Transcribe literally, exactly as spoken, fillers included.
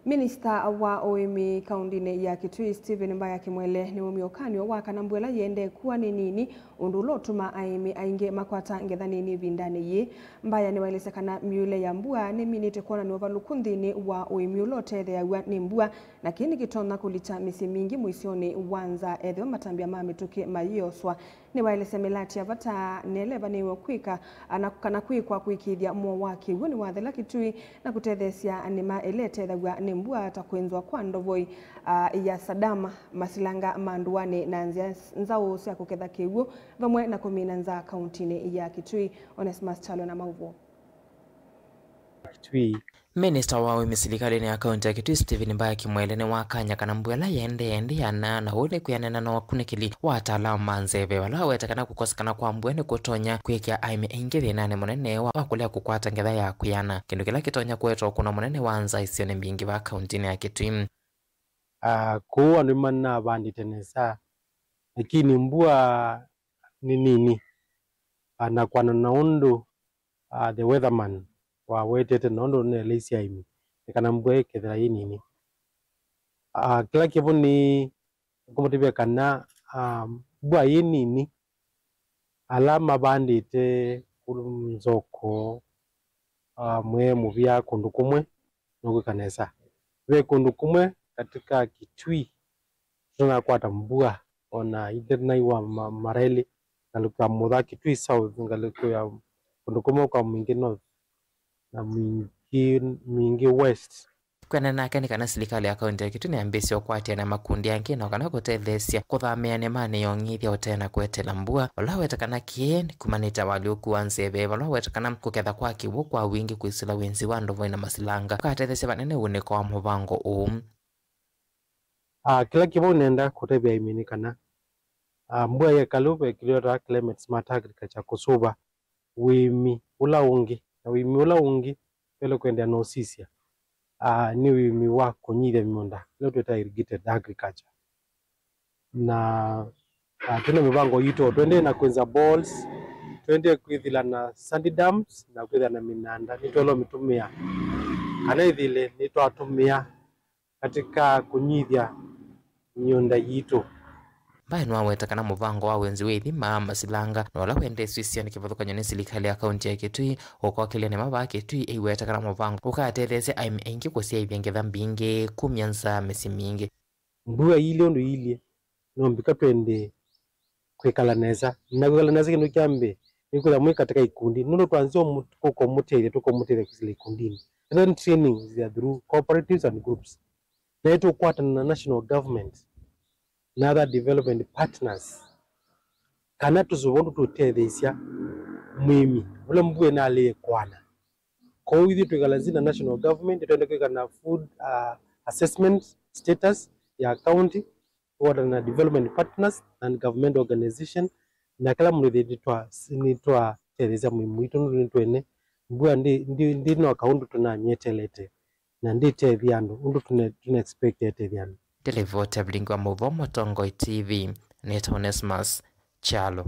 Minista wa ũĩmi kaũntĩnĩ ya Kitui, Stephen Mbaya Kimwele, nĩwaumya ũkany'o wa kana mbua ĩla yĩendee kua nĩ nini, ũndũ ũla ũtuma aĩmi aingĩ makwata ngetha nini ĩvindanĩ yĩĩ. Mbaya nĩwaelesya kana myũĩle ya mbua nĩminĩte kwonany'a ũvalũku nthĩnĩ wa ũĩmi ũla ũtetheeaw'a nĩ mbua, na kĩĩ nĩkĩtonya kũlikya mĩsyĩ mingĩ mũisyonĩ wa nza ethĩwa matambya ma mĩtũkĩ mayĩoswa. Nĩwaelesya mĩlatĩ ya vata nĩla ĩvanĩĩwe kwĩka, na kana kwĩkwa kũĩkĩĩthya mũo wa kĩw'ũ nĩwathela Kitui na kũtetheesya nĩma ĩla ĩtethaw'a nĩ mbua ta kwĩnzwa kwa ndovoi, a, ya Sadama, masilanga ma ndũanĩ na nzĩa nzaũ sya kũketha kĩw'ũ, vamwe na kũmina nzaa kaũntĩnĩ ya Kitui. Onesmus Kyalo na maũvoo. Kitui. Minista wa ũĩmi silikalĩnĩ ya kaũntĩ ya Kitui, Stephen Mbaya Kimwele, nĩwakany'a kana mbua ĩla yĩendee ndĩana, na ũu nĩ kwĩanana na ũkunĩkĩli wa ataalamu ma nzeve, vala waweta kana kũkosekana kwa mbua nĩkũtonya kwĩkĩa aĩmi aingĩ thĩnanĩ mũnene wa, wa kũlea kũkwata ngetha ya kwĩana, kĩndũ kĩla kĩtonya kũeta ũkũno mũnene wa nzaa isionĩ mbingĩ va kaũntĩnĩ ya Kitui. Ah, kũu andũ nĩmanavandĩte nesa, lakini mbua nĩ nini. Ah, na kwana na ũndũ, ah, the weatherman wawetete na ũndũ nĩeleisye aĩmi nĩ kana mbua ĩkethĩwa yĩ nini. Ah, kĩla kĩvo nĩ kũmũtavya kana, ah, mbua yĩ nini, ala mavandĩte kũndũ nzoko, ah, mwee mũvĩa kũndũ kũmwe nũkwĩka nesa. Ve kũndũ kũmwe katika Kitui tũtanakwata mbua, ona ĩte naiwa ma-, maraili, ngalĩko ya Mũtha, Kitui South, ngalĩko ya kũndũ kũmwe kwa Mwingi North, na Mwingi, Mwingi West. Kwĩanana nake nĩ kana silikalĩ ya kaũntĩ ya Kitui nĩyambĩĩsye ũkwatĩana na makundi angĩ na kana kũtetheesya kũthamĩĩa nĩmanĩ ya ũng'ithya ũtee na kweteela mbua, ũla weta kana kĩĩ nĩkumanĩte na ũalyũku wa nzeve, vala weta kana kũketha kwa kĩw'ũ kwa wingĩ kwĩsĩla wĩnzi wa ndovoi na masilanga kũkatetheesya vanene ũunĩko wa mũvango ũũ. Ah, kĩla kĩvo nenda kũtavya aĩmi nĩ kana, ah, mbua ya ĩkalũ ve kĩla twĩtaa climate smart agriculture, kũsũva ũĩmi ũla ũngĩ. Na ũĩmi ũla ũngĩ, twaĩle kũendeea na ũsisya, ah, nĩ ũĩmi wa kũnyithya mĩũnda, ũla twĩtaa irrigated agriculture. Na, ah, twĩ na mĩvango yitũ, tũendee na kwĩnza boreholes, tũendee kwĩthĩla na sandy dams, na kwĩthĩla na mĩnanda, nĩtwaĩle ũmĩtũmĩa, kana ĩthĩle nĩtwatũmĩa katika kũnyithya mĩũnda yitũ. Mbaya nĩwaweta kana mũvango wa wĩnzi wĩ ithima, masilanga, na ũla wendesw'e isionĩ kĩvathũkany'o nĩ silikalĩ ya kaũntĩ ya Kitui, ũkokĩlya nĩma vaa Kitui ĩiweta kana mũvango ũkatetheesya aĩmi aingĩ kũsyaĩthya ngetha mbingĩ, kumya nzaa mĩsyĩ mingĩ. Mbua iilye ũndũ iilye, no mbika twendee kwĩkala nesa. Na kwĩkala nesa kĩndũ kya mbee, nĩ kwĩthĩwa mwĩ katika ikundi. Nũndũ twanzĩa ũmũ-, kũka ũmũtethya, tũkamũtethya kwĩsĩla ikundinĩ. And then trainings they are through cooperatives and groups. Na nĩtũkwatana na national government na other development partners, kana tũsũve ũndũ tũtetheesya mũĩmi ũla mbua ĩnalĩe kwana. Kwoou ithyĩ twĩkala nzĩ na national government, twende kwĩka na food, uh, assessment status ya county, tũkwatana na development partners, non-government organization, na kĩla mũndũ ithyĩ nĩtwa-, nĩtwatetheesya mũĩmi witũ, nũndũ nĩtwene mbua ndĩ, ndĩ, ndĩnoka ũndũ tũnamyeteelete, na ndĩtethya andũ ũndũ tũne-, tũna expect ĩtethya andũ. Ndĩlivoti ya vilingi wa maũvoo Mũtongoi T V, nĩtawa Onesmus Kyalo.